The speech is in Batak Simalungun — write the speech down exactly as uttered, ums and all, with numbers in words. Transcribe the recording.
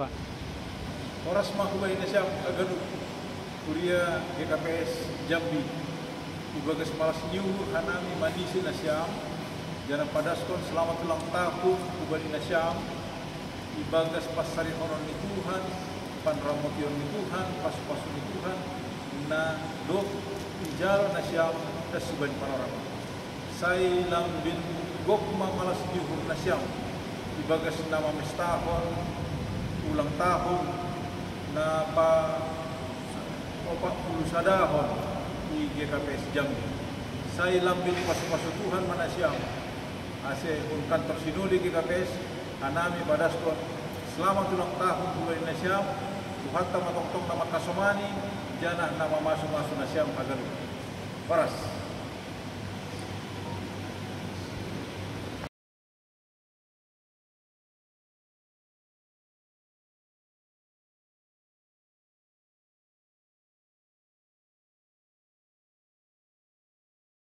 Horas ma hubahen nasiam haganup huria G K P S Jambi. Ibagas malas ni uhur hanami manise nasiam, janah padaskon selamat ulang tahun hubahen nasiam, ibagas pansarihonon ni Tuhan, panramotion ni Tuhan, pasupasu ni Tuhan, na dob ijalo nasiam das hubahen panorang. Sai lambin gok ma malas ni uhur nasiam, ibagas na mamestahon ulang tahun na pa opat puluh sadahon i G K P S Jambi. Sai lambin pasupasu Tuhan ma nasiam, ase hun kantor sinode G K P S, hanami padaskon selamat ulang tahun hubahen nasiam, Tuhanta ma tongtong na mangkasomani, janah na mamasumasu nasiam haganup. Horas.